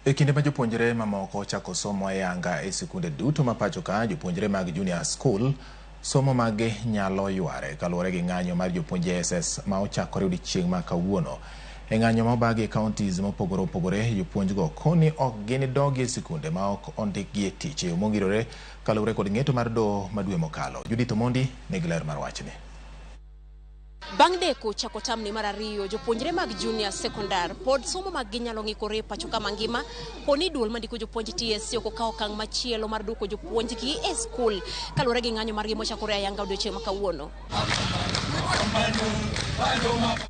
E kinde ma jopuonjre mamoko ochako somo ayanga e sikunde duto ma pacho ka, jopuonjre mag junior school somo maggi nyalo yware kaluwore gi ng'anyo mar jopuonj JSS ma ochakore odiechieng' ma kawuono. E ng'anyo ma obagi e counties mopogore opogore, jopuonjgo koni ok ginidogi e sikunde ma ok ondikgi e tich e yo mongirore kaluwore kod ng'eto mar doho ma dwe mokalo. Judith Omondi nigi ler mar wachni. Bang' deko chako tamni mar ariyo, jopuonjre mag junior secondar pod somo maggi nyalo ng'ikore e pacho ka mangima poni duol mandiko jopuonj TSC ok okawo okang' machielo mar duoko jopuonjgi e skul kaluwore gi ng'anyo margi mochakore ayanga odiochieng' ma kawuono.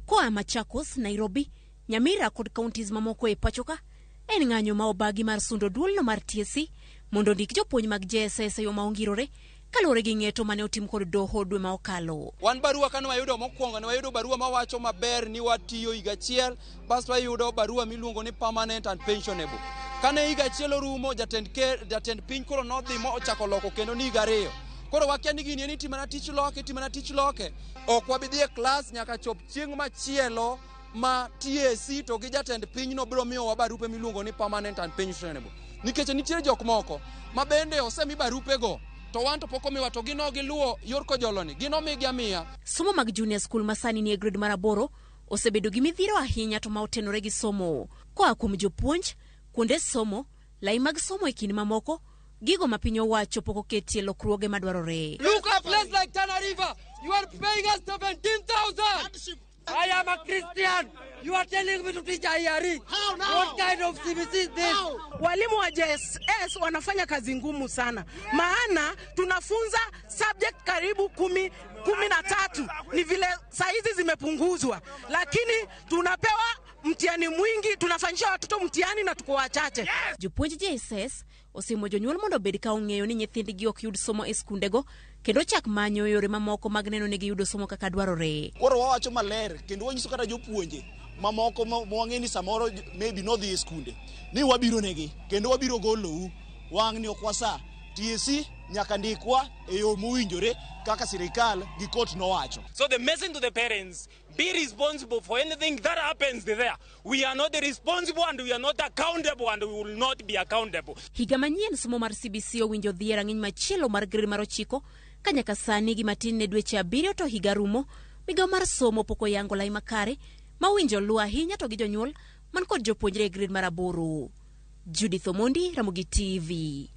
Koa Machakos, Nairobi, Nyamira kod counties mamoko e pacho ka, en ng'anyo ma obagi mar sundo duolno mar TSC mondo ondik jopuonj mag JSS e yo ma ongirore kaluwore gi ng'eto mane otim kod doho dwe ma okalo. Wan barua kane wayudo mokwongo ne wayudo barua mawacho maber ni watiyo higa achiel, basto wayudo barua miluongo ni permanent and pensionable. Kane higa achiel orumo, jatend ker, jatend piny koro nodhi mo ochako loko kendo ni higa ariyo. Koro wakia ni gini en itimo mana tich loke, itimo mana tich loke. Ok wabi dhi e klas nyaka chop chieng' machielo ma TSC to gi jatend pinyno biro miyowa barupe miluongo ni permanent and pensionable. Nikech nitie jok moko ma bende osemi barupego to wan to pok omiwa to gin ok giluwo yor kojoloni, gin omigi amiya. Somo mag junior school ma sani nie grade mar aboro osebedo gi midhiero ahinya to ma otenore gi somo koa kuom jopuonj, kuonde somo, lai mag somo e kind mamoko, gigo ma piny owacho pok oketie lokruoge madwarore. Look a place like Tana River, you are paying us 17,000. I am a Christian. You are telling me to teach IRE. How now? What kind of CBC is this? Walimu wa JSS wanafanya kazi ngumu sana, maana tunafunza subject karibu 13, ni vile saa hizi zimepunguzwa, lakini tunapewa mtihani mwingi, tunafanyisha watoto mtihani na tuko wachache. Jopuonj JSS osimo jonyuol mondo obed ka ong'eyo ni nyithindgi ok yud somo e skundego kendo chak manyo yore mamoko mag neno ni giyudo somo kaka dwarore. Koro wawacho maler kendo wanyiso kata jopuonje mamoko ma wang'e ni samoro maybe nodhi e skunde ni wabiro negi kendo wabiro golou wang'ni ok wasa TSC nyaka ndikwa e yo mowinjore kaka sirikal gi court nowacho. So the message to the parents, be responsible for anything that happens there. We are not responsible and we are not accountable and we will not be accountable. Higa manyien somo mar CBC owinjo dhi e rang'iny machielo mar grade mar 9 ka nyaka sani gima tin ne dweche 7 to higa rumo. Migawo mar somo pok oyango lai makare ma owinjo luw ahinya to gi jonyuol man kod jopuonjre e grade mar 8. Judith Omondi, Ramogi TV.